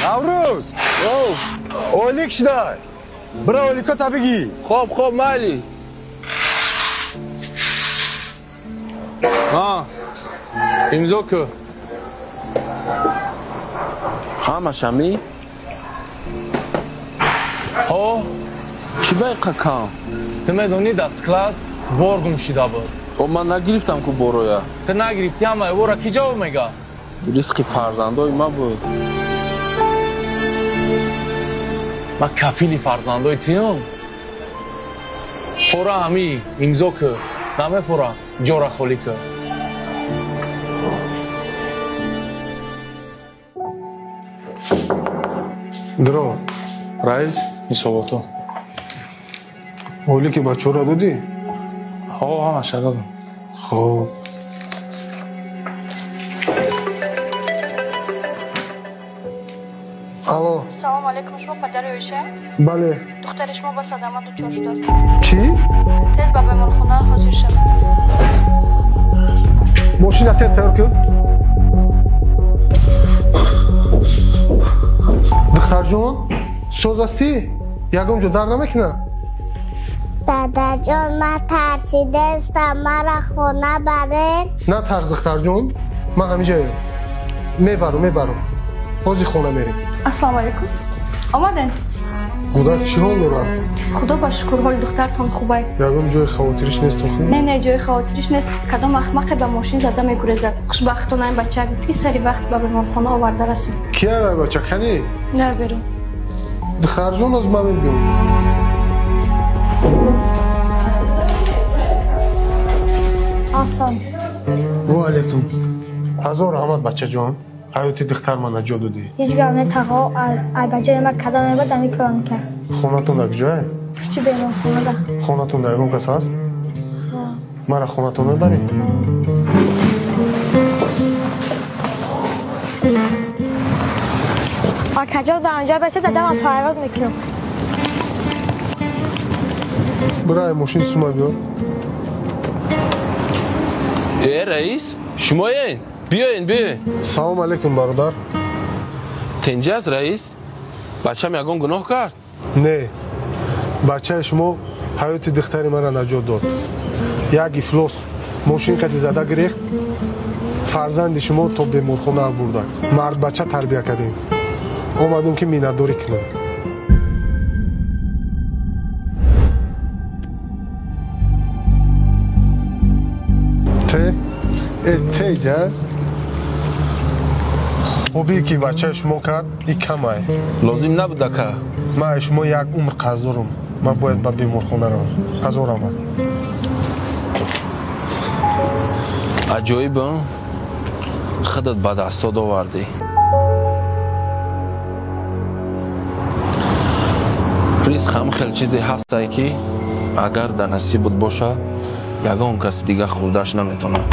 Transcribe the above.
Наврӯз! Ойлик шудай. Бира ойликота бигӣ. Хоб, хоб, майли. Ҳа. Имзо кӯ. Ҳамаш ами? Ҳо. Чӣ ба иқа кам? Ту медонӣ дар склад бор гум шида буд. О, ман нагирифтам ку бороя. Ту нагирифтӣ, ҳамаи бора кӣ ҷавоб мега? Ризқи фарзандои ман буд. Ман кафили фарзандои туям. Фора ҳамӣ имзо кӯ. Намефора, ҷора холӣ кӯ. Дро. Раис, ҳисобото. Ойлики бачаҳоро додӣ? Ҳо, ҳамаша додам. Хоб. Алло. Салом алейкум, шумо падари Оиша? Бале. Духтари шумо ба садама дучор шудааст. Чӣ? Тез ба беморхона ҳозир шавед. Мошина тез тайёр кун. Духтарҷон, соз ҳастӣ? Ягон ҷо дар намекунад? Дадаҷон, ман тарсидастам, мара хона барен. Натарс, духтарҷон, ман ҳамиҷаем. Мебарам, мебарам. Ҳозир хона мерем. Ассалому алайкум. Омаден? Гудак чӣ ҳол дорад? Худо ба шукр, ҳоли духтартон хубай. Ягон ҷои хавотириш нест охир? Не, не, ҷои хавотириш нест. Кадом ахмақе ба мошин зада мегурезад. Хушбахтона ин бачак буд, ки сари вақт ба беморхона оварда расонд. Кия вай бача? Кани? На, берун. Духтарҷон, оз ман мебиём. Ассалом. Ва алайкум. Ҳазор раҳмат, бачаҷон. Ҳаёти духтар ман наҷот додӣ. Ҳеҷ гап не, тағо, ай ба ҷои ман кадом мебуд, ҳамин кор мекард. Хонатон дар куҷое? Пушти беморхонада. Хонатон дар ягон кас ҳаст? Мара хонатон мебарӣ? Акаҷон, дар онҷа басед, дадамам фарёд мекунам. Бира, мошин сума биёр. Э, раис, шумоен? Биёен, биёен. Салом алейкум, бародар. Тинҷ аст, раис? Бачам ягон гуноҳ кард? Не. Бачаи шумо ҳаёти духтари мана наҷот дод. Як ифлос мошин қати зада гирехт, фарзанди шумо то беморхона бурдак. Мардбача тарбия кардем. Омадем ки миннатдорӣ кунем. Те? Э, теҷа? Хубие ки бачаи шумо кард, и камай. Лозим набуд, ака. Ман аз шумо як умр қарз дорам. Ман бояд ба беморхона равам. Ҳазор раҳмат. Аҷоиб, худат ба дастод овардӣ. Ризқ ҳам хел чизе ҳастае, ки агар дар насибут бошад, ягон каси дига хӯрдааш наметавонад.